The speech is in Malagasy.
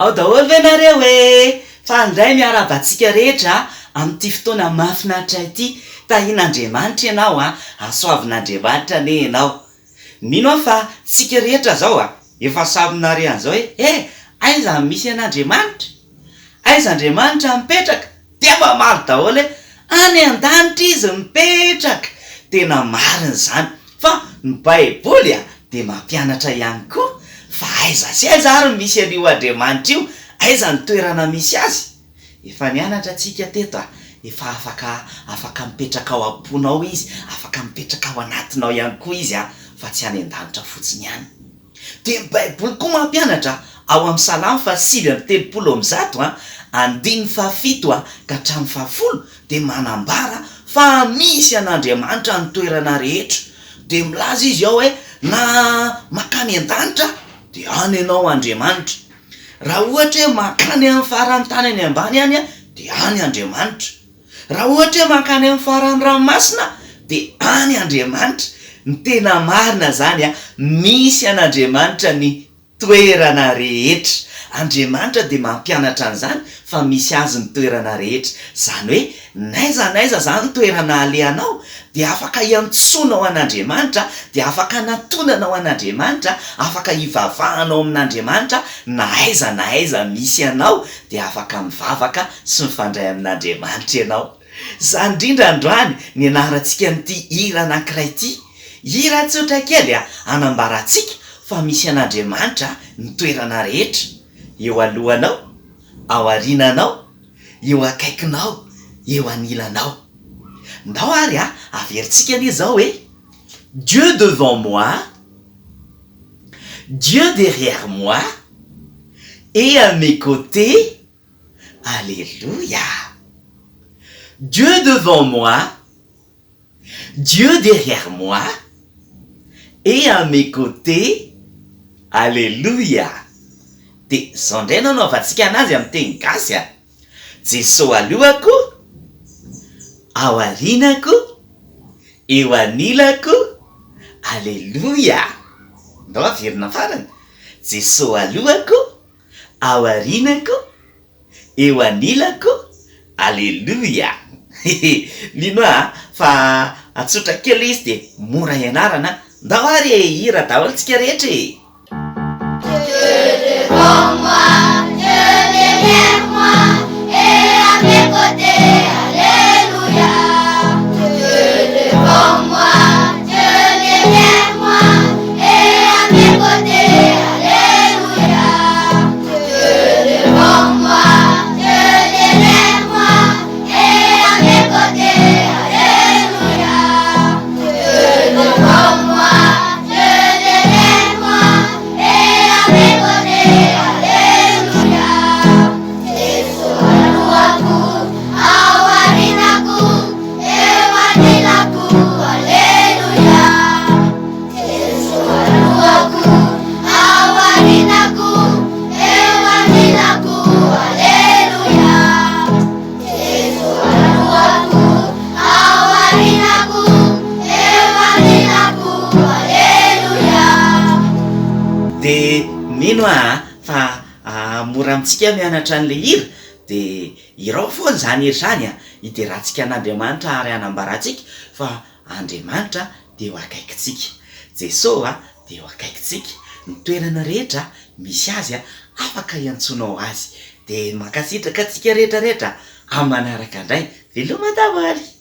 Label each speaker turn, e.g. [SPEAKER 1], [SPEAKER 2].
[SPEAKER 1] Ao daholo ve nareo e! Faly indray miarahaba antsika rehetra amin'ity fotoana mahafinaritra ity. Tahian'Andriamanitra ianao a! Hasoavin'Andriamanitra anie ianao. Mino aho fa tsika rehetra zao a, efa samy nare an'izao hoe eh! Aiza no misy an'Andriamanitra? Aiza Andriamanitra mipetraka? Dia mamaly daholo hoe any an-danitra izy mipetraka! Tena marina izany. Fa ny Baiboly a, dia mampianatra ihany koa fa aiza sy aiza ary no misy an'io Andriamanitra io? Aiza ny toerana misy azy? Efa nianatra tsika teto a, efa afaka afaka mipetraka ao am-ponao izy, afaka mipetraka ao anatinao ihany koa izy a, fa tsy any an-danitra fotsiny ihany. Dia ny Baiboly koa mampianatra ao amin'ny Salamo faha 139 a, andininy fahafito a ka hatramin'ny fahafolo dia manambara fa misy an'Andriamanitra ny toerana rehetra. Dia milaza izy ao hoe na mankany an-danitra dia any ianao Andriamanitra. Raha ohatra hoe mankany amin'ny faran'ny tany any ambany any dia any Andriamanitra. Raha ohatra hoe mankany amin'ny faran'ny ranomasina dia any Andriamanitra. Ny tena marina izany, misy an'Andriamanitra ny toerana rehetra. Andriamanitra dia mampianatra an'izany fa misy azy ny toerana rehetra. Izany hoe n'aiza n'aiza izany toerana alehanao dia afaka iantsoanao an'Andriamanitra, dia afaka anatonanao an'Andriamanitra, afaka ivavahanao amin'Andriamanitra na aiza na aiza misy anao dia afaka mivavaka sy mifandray amin'Andriamanitra ianao. Izany indrindra androany nianarantsika an'ity hira anankiray ity. Hira tsotra kely hanambarantsika fa misy an'Andriamanitra ny toerana rehetra, eo alohanao, ao aoriananao, eo akaikinao, eo anilanao. Ndao ary averintsika anie izao e! Dieu devant moi, Dieu derrière moi, et à mes côtés, Alléluia! Dieu devant moi, Dieu derrière moi, et à mes côtés, Alléluia! Dia izao indray no anaovantsika anazy amin'ny teny gasy a! Jesoa alohako, ao aorianako, eo anilako, Aleloia! Ndao averina farany, Jesoa alohako, ao aorianako, eo anilako, Aleloia! Hehe, mino aho fa tsotra kely ilay izy dia mora ianarana, ndao ary e, hihira daholo tsika rehetra e!
[SPEAKER 2] Dieu devant moi, Dieu derrière moi, et à mes côtés, Alléluia. Dieu devant moi, Dieu derrière moi, et à mes côtés, Alléluia. Dieu devant moi, Dieu derrière moi, et à mes côtés, Alléluia. Dieu devant moi, Dieu derrière moi, et à mes côtés, Alléluia. Jesoa alohako, ao aorianako, eo anilako, Alléluia. Jesoa alohako, ao aorianako, eo anilako, Alléluia. Jesoa alohako, ao aorianako, eo anilako, Aleloia.
[SPEAKER 1] Dia mino aho fa mora amintsika mianatra an'ilay hira, dia hirao foana izany hira izany an, hiderantsika an'Andriamanitra ary hanambarantsika fa Andriamanitra dia eo akaikintsika, Jesoa dia eo akaikintsika, ny toerana rehetra misy Azy afaka iantsoanao Azy. Dia mankasitraka antsika rehetra rehetra amin'ny manaraka indray. Veloma daholo!